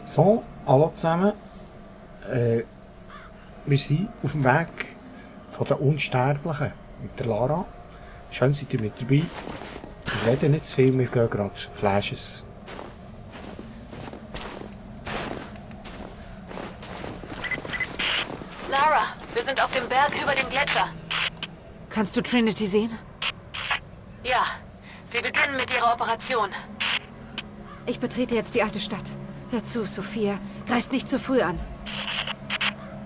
So, hallo zusammen. Wir sind auf dem Weg von den Unsterblichen mit der Lara. Schön seid ihr mit dabei. Wir reden nicht zu viel, wir gehen gerade Flashes. Lara, wir sind auf dem Berg über dem Gletscher. Kannst du Trinity sehen? Ja, sie beginnen mit ihrer Operation. Ich betrete jetzt die alte Stadt. Hör zu, Sophia. Greift nicht zu früh an.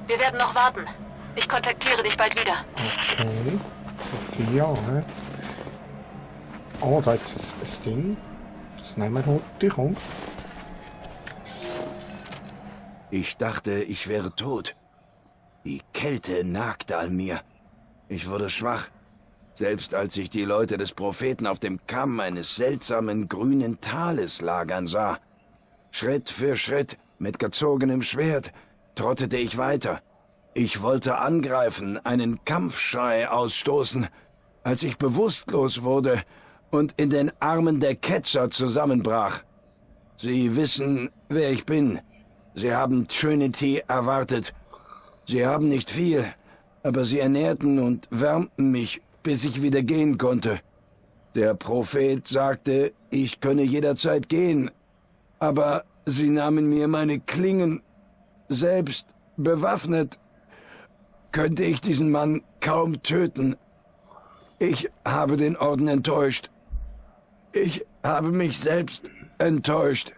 Wir werden noch warten. Ich kontaktiere dich bald wieder. Okay. Sophia, hä? Oh, da ist ein Ding. Das nehmen wir heute, komm. Ich dachte, ich wäre tot. Die Kälte nagte an mir. Ich wurde schwach. Selbst als ich die Leute des Propheten auf dem Kamm eines seltsamen grünen Tales lagern sah. Schritt für Schritt, mit gezogenem Schwert, trottete ich weiter. Ich wollte angreifen, einen Kampfschrei ausstoßen, als ich bewusstlos wurde und in den Armen der Ketzer zusammenbrach. Sie wissen, wer ich bin. Sie haben Trinity erwartet. Sie haben nicht viel, aber sie ernährten und wärmten mich, bis ich wieder gehen konnte. Der Prophet sagte, ich könne jederzeit gehen, aber sie nahmen mir meine Klingen. Selbst bewaffnet könnte ich diesen Mann kaum töten. Ich habe den Orden enttäuscht. Ich habe mich selbst enttäuscht.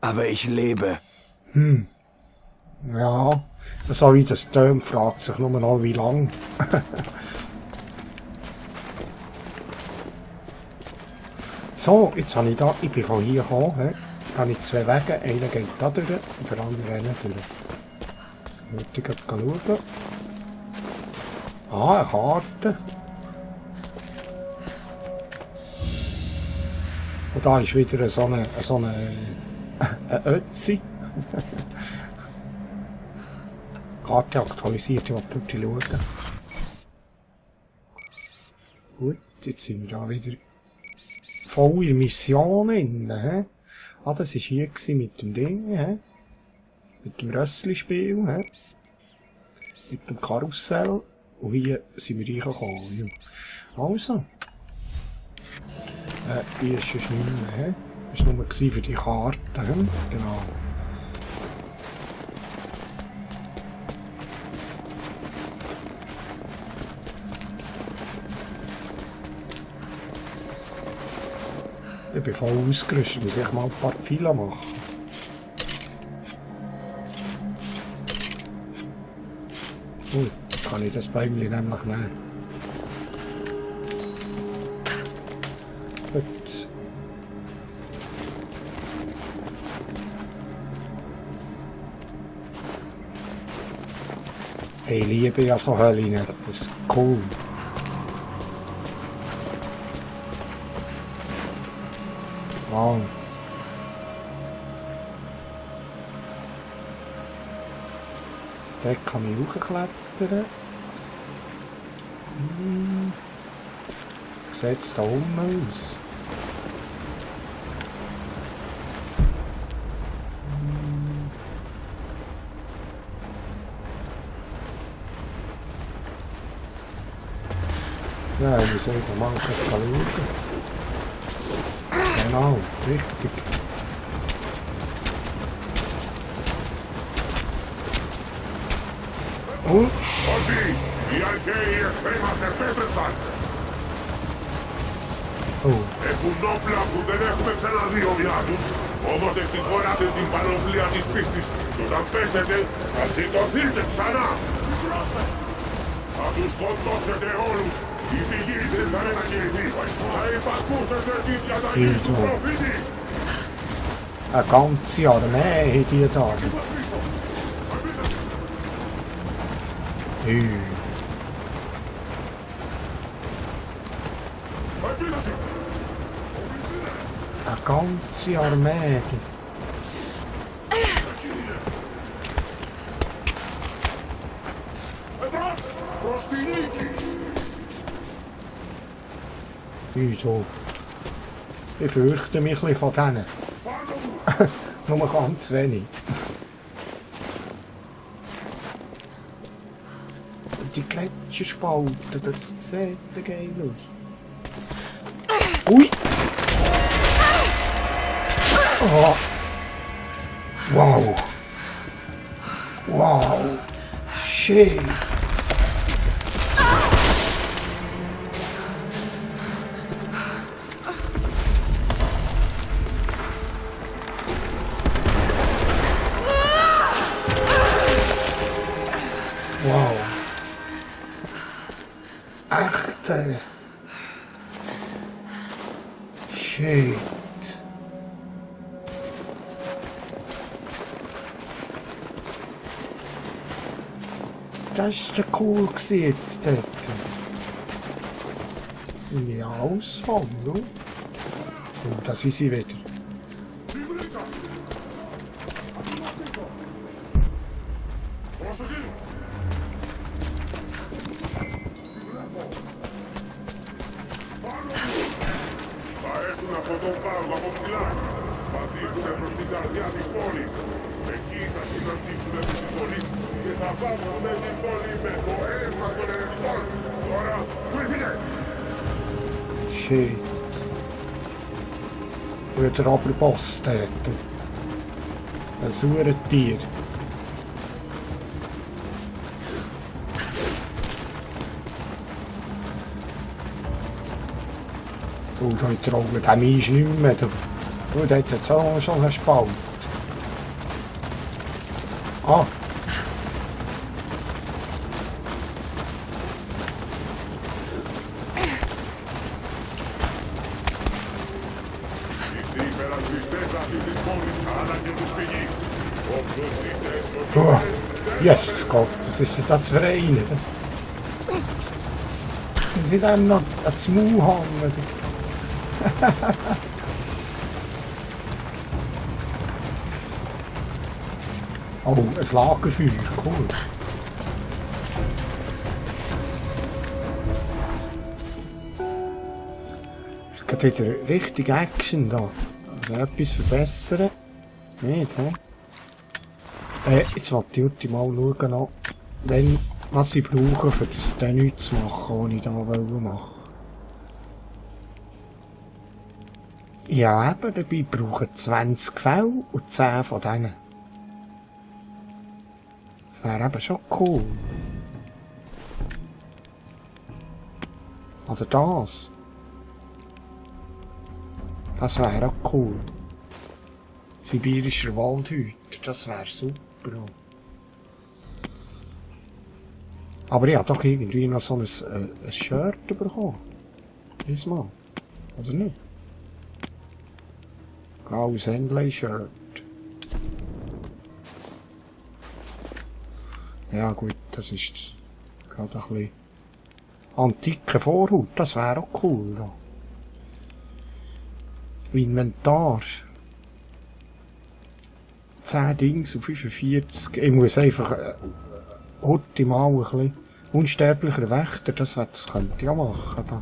Aber ich lebe. Ja, so wie das tönt, fragt sich nur noch wie lang. So, jetzt habe ich bin von hier gekommen. He. Da habe ich zwei Wege. Einer geht da durch und der andere durch. Ich möchte schauen. Ah, eine Karte. Und da ist wieder so eine Ötzi. Karte aktualisiert, ich wollte dort schauen. Gut, jetzt sind wir da wieder voll in Missionen. Ah, das war hier mit dem Ding, mit dem Rössli-Spiel, mit dem Karussell. Und hier sind wir reingekommen. Also. Hier ist es nicht mehr. Das war nur für die Karte. Genau. Ich bin voll ausgerüstet, muss ich mal ein paar Pfeile machen. Jetzt kann ich das Bäumchen nämlich nehmen. Gut. Ich liebe ja so Höhlen, das ist cool. Wow. Da kann ich hochklettern. Wie sieht es da unten aus? Ja, ich muss einfach mal schauen. Genau, richtig. Oh. Così, gli archei extrema certeza. Έχουν όπλα που δεν έχουμε ξαναδεί ομοιάτους. Όμως εσείς φοράτε την πανοπλία της πίστης και όταν πέσετε θα σηκωθείτε ξανά. Θα τους σκοτώσετε όλους. Η πηγή δεν θα μετακινηθεί. Θα υπακούσετε τη διαταγή του προφήτη. Eine ganze Armee haben die da. Eine ganze Armee. Προς τη νίκη. Ich fürchte mich ein bisschen von denen. Nur ganz wenig. Und die Gletscherspalten, das sieht geil aus. Ui! Oh. Wow! Wow! Shit! Wow! Echte! Shit! Das war ja cool jetzt dort. Ja, Ausfall, du. Und da sind sie wieder. Una fotocamera popular. Πατήστε προς την καρδιά της πόλης. Εκεί θα συναντήσουμε τους πολίτες και θα βάφουμε την πόλη με το αίμα των ερευνητών. Τώρα, βοηθείτε! Shit. Wieder aber Boss dort. Ein sauer Tier. Oh, da trauen dem ist nicht mehr. Oh, der hat jetzt auch schon einen Spalt. Ah. Oh, yes, Gott, was ist denn das für eine? Die sind einem noch ans Maul hängen. Oh, ein Lagerfeuer, cool. Es geht wieder richtig Action da. Also etwas verbessern. Nicht, hä? Jetzt wollte ich mal schauen, noch, was ich brauche, für das dann nichts zu machen, was ich da machen wollte. Ja, eben, dabei brauche ich 20 Fälle und 10 von denen. Das wäre eben schon cool. Oder das. Das wäre auch cool. Sibirischer Waldhüter, das wäre super. Aber ich habe doch irgendwie noch so ein Shirt bekommen. Diesmal. Oder nicht? Graues Henley-Shirt. Ja gut, das ist gerade ein bisschen antike Vorhaut, das wäre auch cool. Da. Inventar. 10 Dings auf 45. Ich muss einfach heute mal ein bisschen unsterblicher Wächter, das könnte ich ja machen. Da.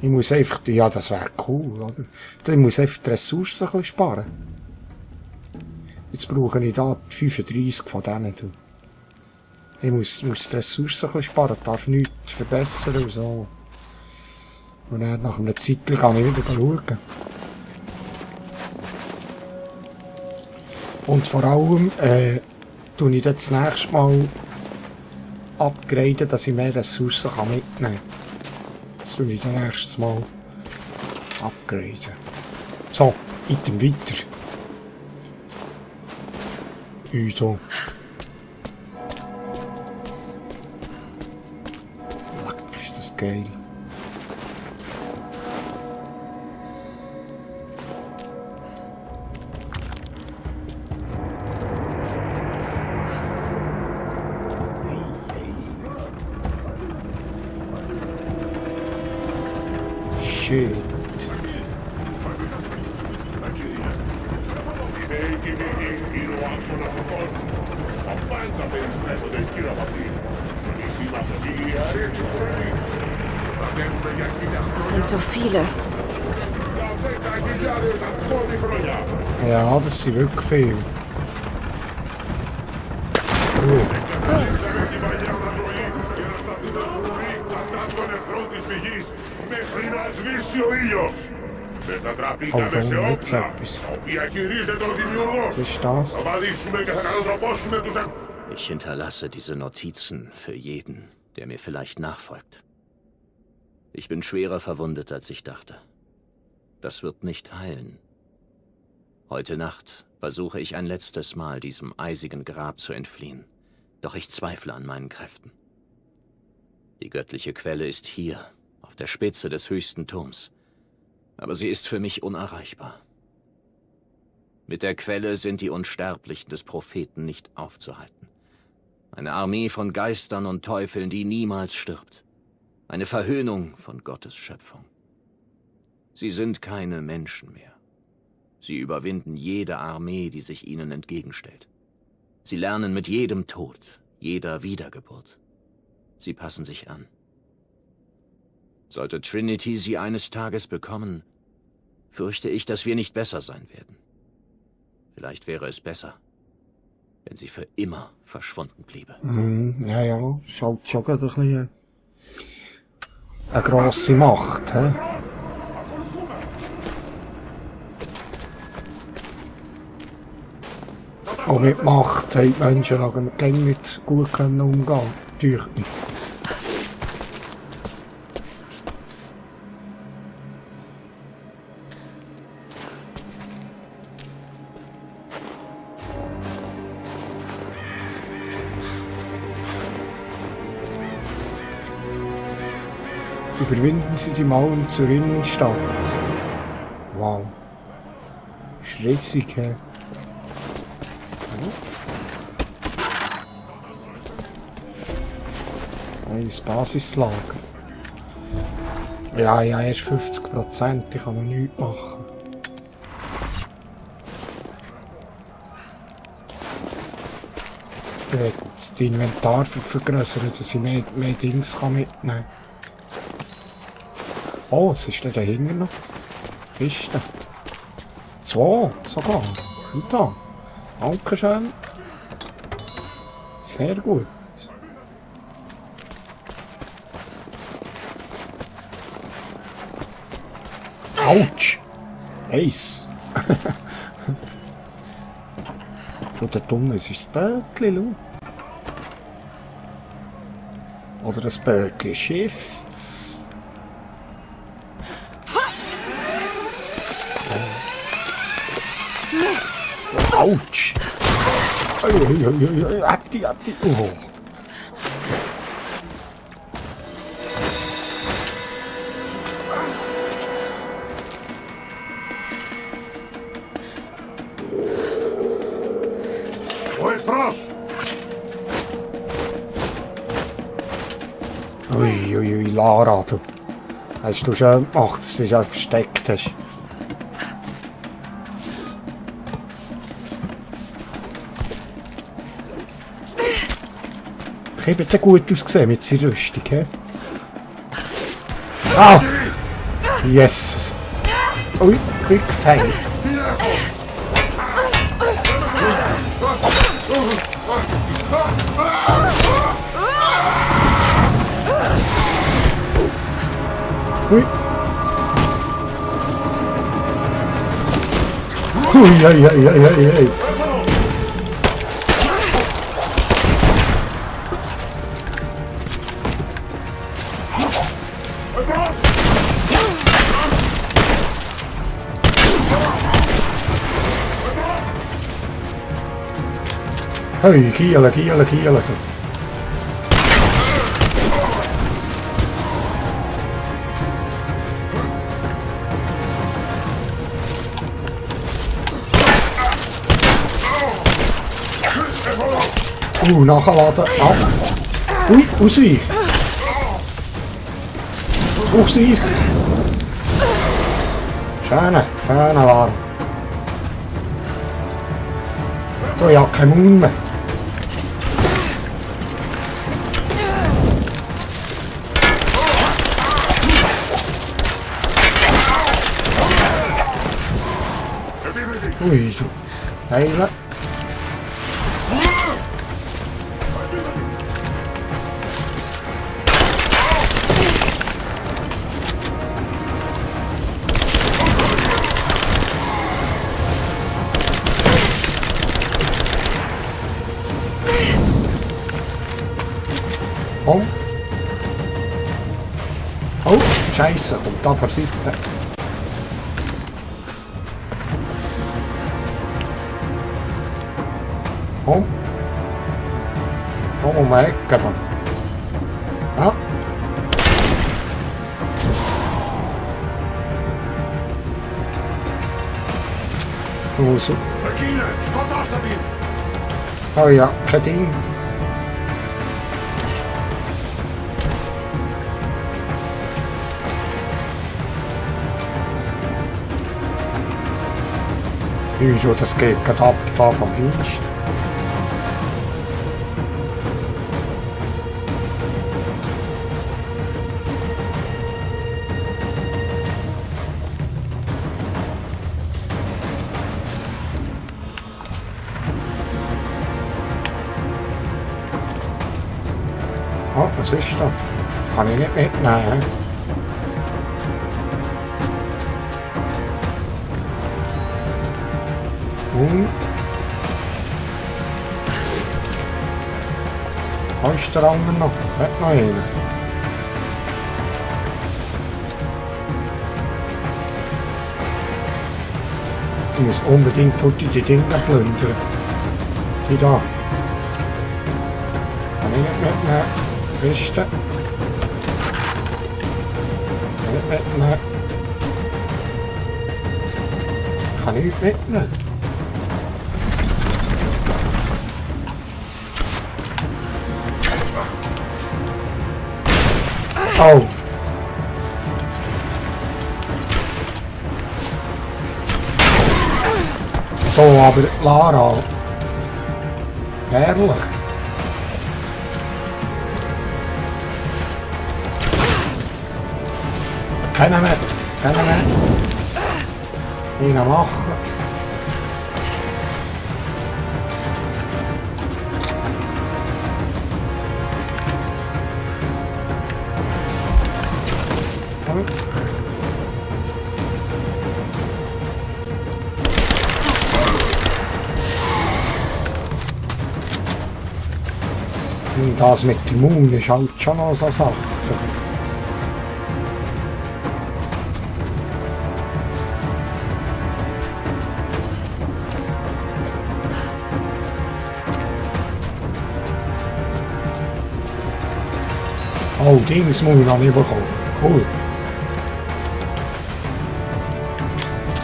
Ich muss einfach, ja das wäre cool, oder? Ich muss einfach die Ressourcen ein bisschen sparen. Jetzt brauche ich da 35 von denen. Ich muss die Ressourcen ein bisschen sparen, darf nichts verbessern und so. Und dann nach einer Zeit kann ich wieder schauen. Und vor allem tue ich dann das nächste Mal upgraden, dass ich mehr Ressourcen mitnehmen kann. Das tue ich dann nächstes Mal upgraden. So, Item weiter. Udo. Leck, ist das geil. Shit. Es sind so viele. Ja, das sind wirklich viel. Μετατραπήκαμε σε όπλα, τα οποία χειρίζεται ο Δημιουργός. Θα βαδίσουμε και θα κατατροπώσουμε τους... Ich hinterlasse diese Notizen für jeden, der mir vielleicht nachfolgt. Ich bin schwerer verwundet, als ich dachte. Das wird nicht heilen. Heute Nacht versuche ich ein letztes Mal, diesem eisigen Grab zu entfliehen. Doch ich zweifle an meinen Kräften. Die göttliche Quelle ist hier, auf der Spitze des höchsten Turms. Aber sie ist für mich unerreichbar. Mit der Quelle sind die Unsterblichen des Propheten nicht aufzuhalten. Eine Armee von Geistern und Teufeln, die niemals stirbt. Eine Verhöhnung von Gottes Schöpfung. Sie sind keine Menschen mehr. Sie überwinden jede Armee, die sich ihnen entgegenstellt. Sie lernen mit jedem Tod, jeder Wiedergeburt. Sie passen sich an. Sollte Trinity sie eines Tages bekommen, fürchte ich, dass wir nicht besser sein werden. Vielleicht wäre es besser, wenn sie für immer verschwunden bliebe. Ja, ja, ist halt schon ein bisschen eine grosse Macht, hä? Und mit Macht haben die Menschen aber nicht gut umgehen. Natürlich nicht. Überwinden Sie die Mauern zur Innenstadt. Wow. Ist riesig, hä? Das Basislager. Ja, ja, erst 50%, ich kann noch nichts machen. Ich will das Inventar vergrößern, dass ich mehr Dings mitnehmen kann. Oh, was ist denn dahinter noch? Kiste. 2 sogar. Und da. Dankeschön. Sehr gut. Autsch! Eis! Schau, da unten ist das Bötchen, schau. Oder das Bötchen Schiff. Mist! Autsch! Hab die! Oh. Ο εχθρός! Ui, Lara, du. Hast du schön gemacht, dass du dich versteckt hast. Ich habe den gut ausgesehen mit seiner Rüstung, hä? Ah! Yes! Ui, Quick Time. Ui. Ui. Hey, kielen du. Nachladen. Ah. Ui, rausweichen. Rausweichen. Schöne Laden. So, ja, kein Mund mehr. Ui, so. Heilen. Oh. Oh, Scheiße, kommt da von Seite. Oh. Oh, um die Ecke da. Ja. Oh, so. Εκείνε, σκοτώστε την! Oh ja, kein Ding. Wieso, das geht gerade ab da vom Dienst. Oh, was ist da? Das kann ich nicht mitnehmen. Wo ist der andere noch? Da hat noch einen. Ich muss unbedingt die Dinger plündern. Die da. Kann ich nicht mitnehmen. Kiste. Kann ich nicht mitnehmen. Kann ich nicht mitnehmen. Oh. So, aber Lara. Ehrlich. Keiner mehr. Keiner mehr. Einen machen. Und das mit dem Immun ist halt schon noch so eine Sache. Oh, Dingsmund habe ich bekommen. Cool.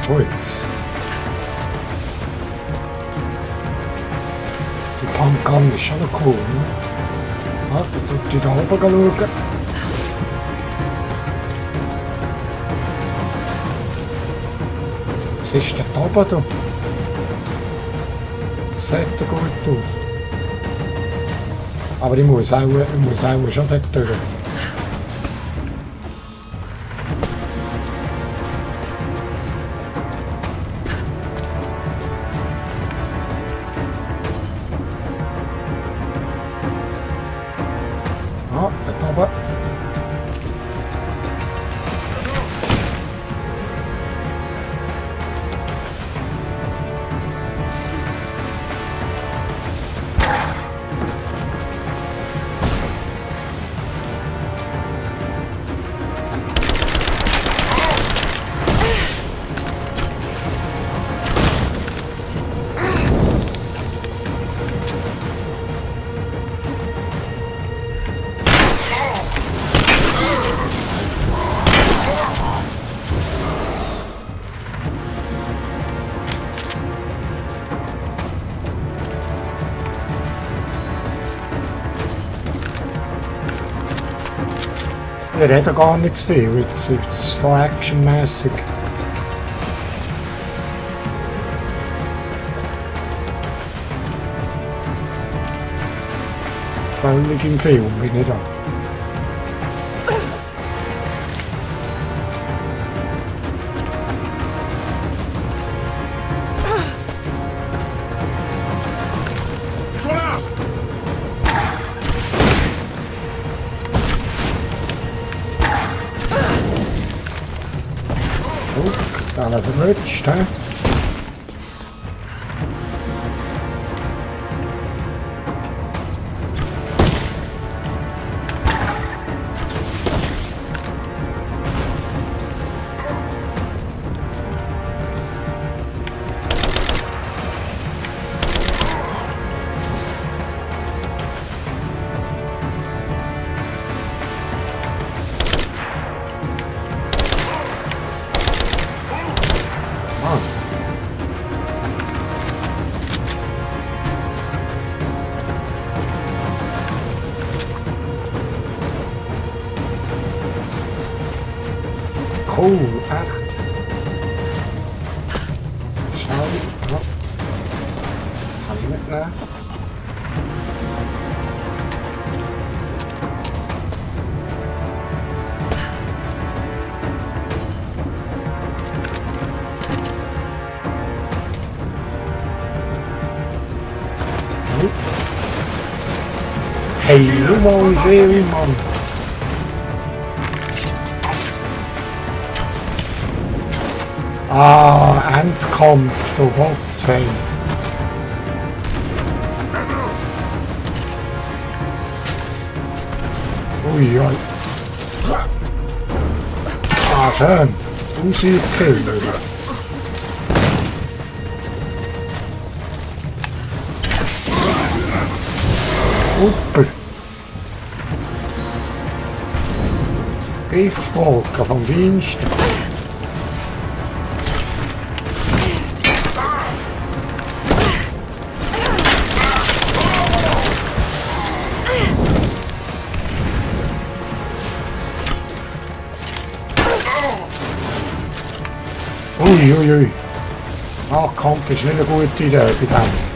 Gut. Die Pumpgun ist schon noch cool, ne? Warte, ich da oben schauen. Was ist denn da oben da? Sieht gut aus. Aber ich muss auch schon dort durch. Ah, dort oben. Wir reden gar nicht zu viel, jetzt ist es so actionmäßig. Völlig im Film bin ich da. Einer verwünscht, hä? Cool, echt. Schau, ja. Kann ich mitnehmen. Hey, du mal viel, Mann. Ah, Endkampf, du Gottsheim. Ui, ui. Ah, schön. Aussichtskiller. Super. Giftwolken vom Dienst. Uiuiui. Nahkampf ist nicht eine gute Idee bei dem.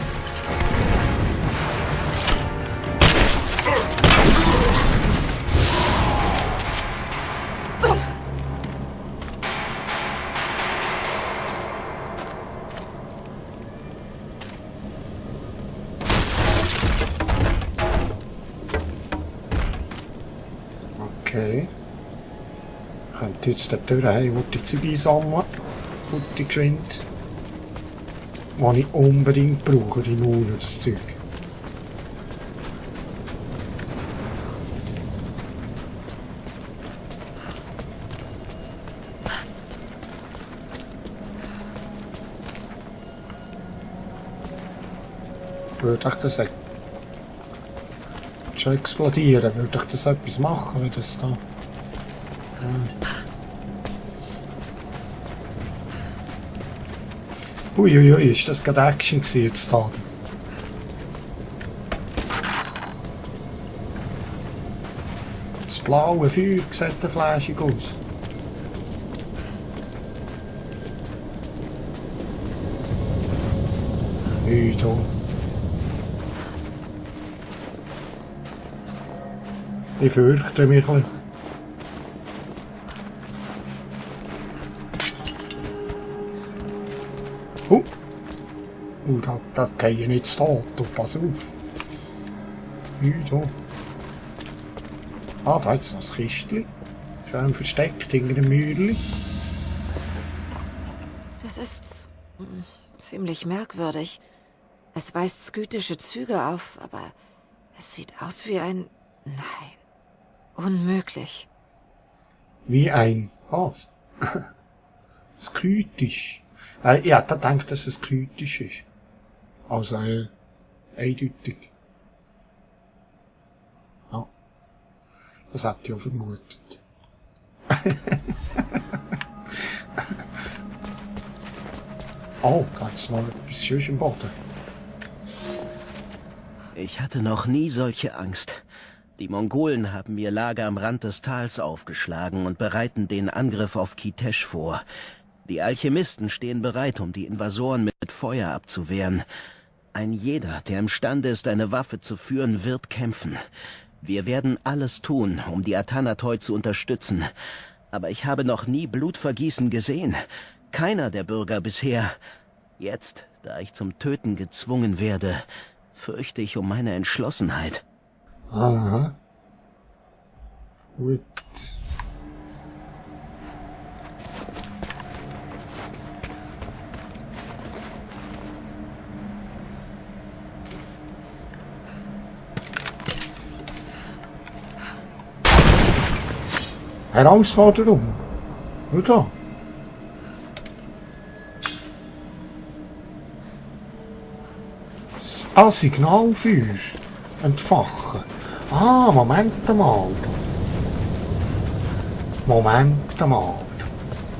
Okay. Ich könnte jetzt da durch gute Züge einsammeln. Gute geschwind. Die ich unbedingt brauche, die Mauern, das Zeug. Würde ich das schon explodieren? Würde ich das etwas machen, wenn das da... Ja. Uiuiui, ist das gerade Action gewesen jetzt da? Das blaue Feuer sieht der flashig aus. Da. Ich fürchte mich ein bisschen. Das gehe ich nicht zu Tod, pass auf. Da. Ah, da ist noch das Kistchen. Schön versteckt hinter dem Mäuerchen. Das ist ziemlich merkwürdig. Es weist skytische Züge auf, aber es sieht aus wie ein... Nein. Unmöglich. Wie ein... Was? Skytisch. Ja, da denkt, dass es skytisch ist. Also, eindeutig. Ja. Das hätte ich auch vermutet. Oh, da ist mal etwas schön im Boden. Ich hatte noch nie solche Angst. Die Mongolen haben ihr Lager am Rand des Tals aufgeschlagen und bereiten den Angriff auf Kitesh vor. Die Alchemisten stehen bereit, um die Invasoren mit Feuer abzuwehren. Ein jeder, der imstande ist, eine Waffe zu führen, wird kämpfen. Wir werden alles tun, um die Atanatoi zu unterstützen. Aber ich habe noch nie Blutvergießen gesehen. Keiner der Bürger bisher. Jetzt, da ich zum Töten gezwungen werde, fürchte ich um meine Entschlossenheit. Aha. Gut. Herausforderung. Schau da. Signalfeuer. Entfachen. Ah, Moment mal. Moment mal.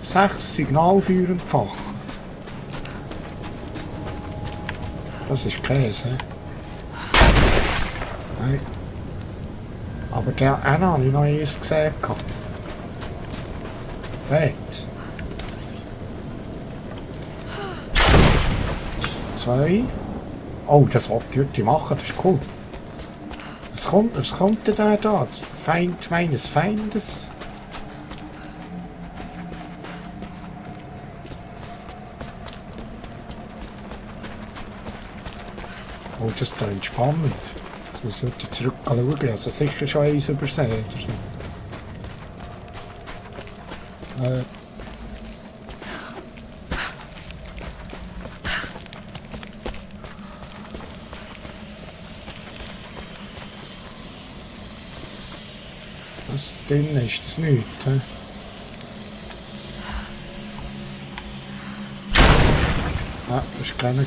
6 Signalfeuer entfachen. Das ist Käse. Nein. Aber der habe ich noch eins gesehen. Dort. 2. Oh, das wollte ich heute machen, das ist cool. Was kommt denn da? Das Feind meines Feindes? Oh, das ist spannend. Jetzt muss ich heute zurück schauen. Also sicher schon eins übersehen oder so. Was drin ist das nicht, hä? Ah, das war keiner.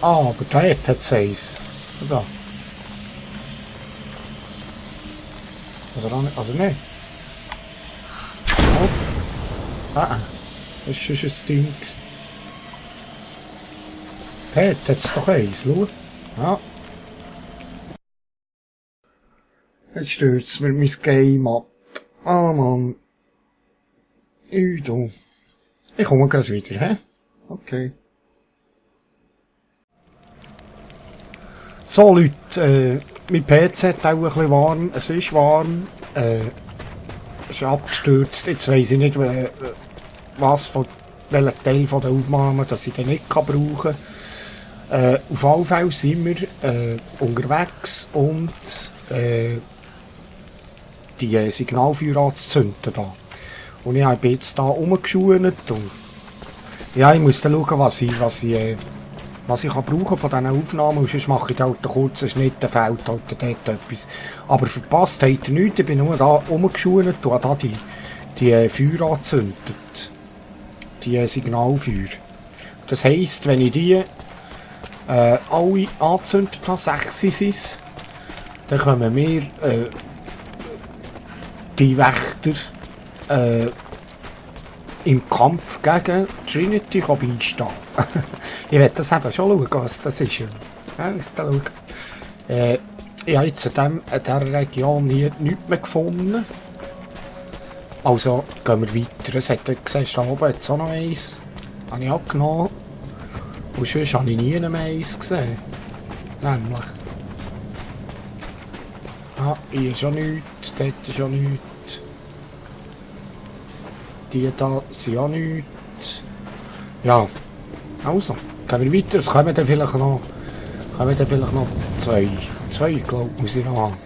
Ah, aber da hat es eins. Da. Also nicht. Oh. Ah, das ist ein Ding. Da hat es doch eins, schau. Ja. Jetzt stürzt mir mein Game ab. Ah, Mann. Du. Ich komme gleich wieder, hä? Okay. So, Leute, mein PC hat auch ein bisschen warm. Es ist warm. Es ist abgestürzt. Jetzt weiss ich nicht, welchen Teil von der Aufnahme dass ich den nicht brauchen kann. Auf jeden Fall sind wir unterwegs und die Signalfeuer anzuzünden da. Und ich habe jetzt da rumgeschuht und ja, ich muss dann schauen, was ich kann brauchen von diesen Aufnahmen, und sonst mache ich da halt einen kurzen Schnitt, dann fehlt halt dort etwas. Aber verpasst habt ihr nichts, ich bin nur da rumgeschuht und habe da die Feuer angezündet. Die Signalfeuer. Das heisst, wenn ich die alle angezündet habe, 6 sind es, dann kommen wir die Wächter im Kampf gegen Trinity beistehen. Ich werde das eben schon schauen, was das ist. Ja, ich habe jetzt in dieser Region hier nichts mehr gefunden. Also gehen wir weiter. Es hat gesagt, da oben hat es auch noch eins. Habe ich abgenommen. Und sonst habe ich nie mehr eins gesehen. Nämlich. Ah, hier ist schon nichts, dort ist schon nichts. Die da sind auch nichts. Ja, also, gehen wir weiter. Es kommen dann vielleicht noch, zwei. Zwei, glaube ich, muss ich noch haben.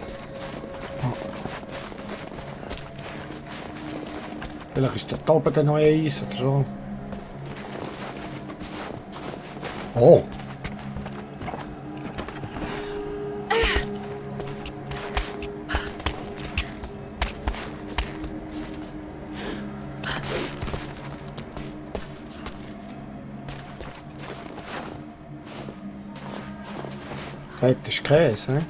Ja. Vielleicht ist da oben dann noch eins oder so. Oh! Das ist Käse, ne?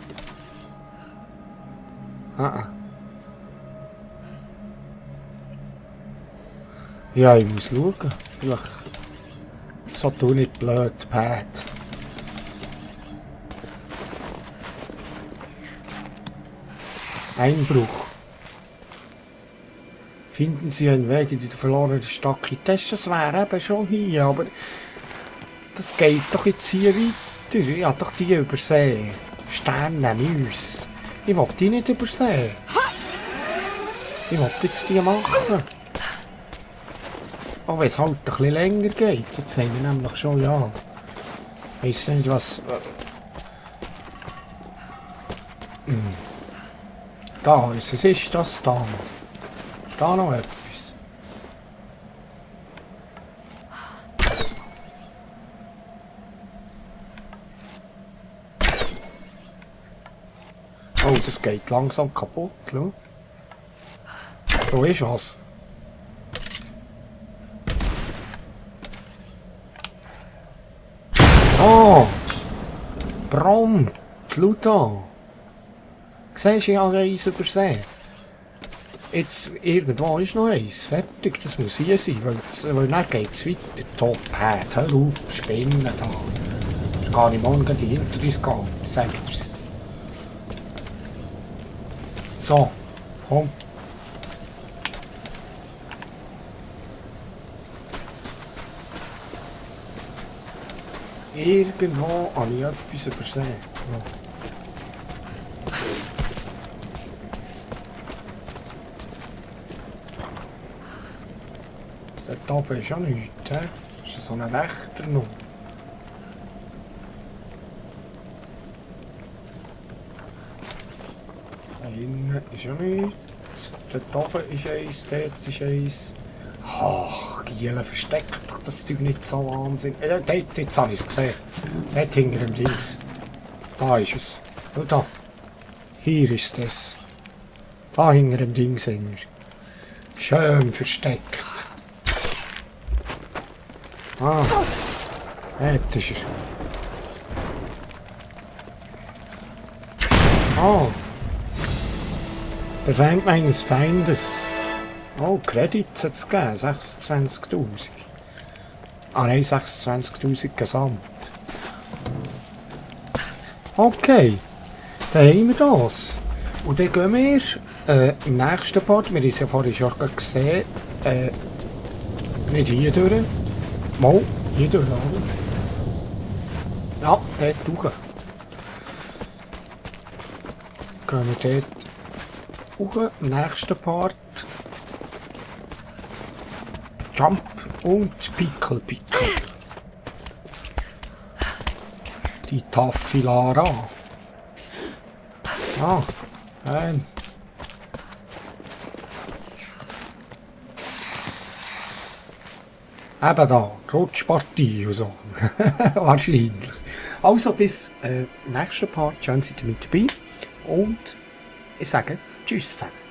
Ah. Ja, ich muss schauen. Vielleicht so tu nicht blöd, Pat. Einbruch. Finden Sie einen Weg in die verlorene Stadt Kitezh? Das wäre eben schon hier, aber das geht doch jetzt hier weiter. Ich habe doch die übersehen. Sterne, Müsse. Ich will die nicht übersehen. Ich will jetzt die machen. Auch wenn es halt ein bisschen länger geht. Jetzt haben wir nämlich schon, ja. Ich weiss nicht, was... Da ist es. Ist das da noch? Ist da noch etwas? Oh, das geht langsam kaputt, schau. Da ist was. Oh! Brand! Schau da! Siehst du, ich habe eins übersehen. Jetzt, irgendwo ist noch eins. Fertig, das muss hier sein, weil dann geht es weiter. Top, hör auf, spinnen da. Dann kann ich morgen die hinter uns gehen, sagt er's. So, komm. Irgendwo habe ich etwas übersehen. Ja. Dort oben ist ja nichts, he? Ist so ein Wächter noch. Da hinten ist ja nichts. Dort oben ist eins, dort ist eins. Ach, Giele, versteckt doch das Zeug nicht so Wahnsinn. Dort, jetzt habe ich es gesehen. Dort hinter dem Dings. Da ist es. Schau da. Hier ist es. Da hinter dem Dings hängen. Schön versteckt. Ah. Dort ist er. Ah. Der Feind meines Feindes. Oh, Credits hat es gegeben, 26.000. Ah nein, 26.000 gesamt. Okay, dann haben wir das. Und dann gehen wir im nächsten Part, wir haben es ja vorhin schon gesehen, nicht hier durch. Mal, hier durch, oder? Ja, dort durch. Gehen wir dort hoch, im nächsten Part. Jump und Pickel. Die Taffilara. Ah, nein. Eben da, Rutschpartie und so. Wahrscheinlich. Also bis nächsten Part, schön seid ihr mit dabei. Und ich sage Tschüss zusammen.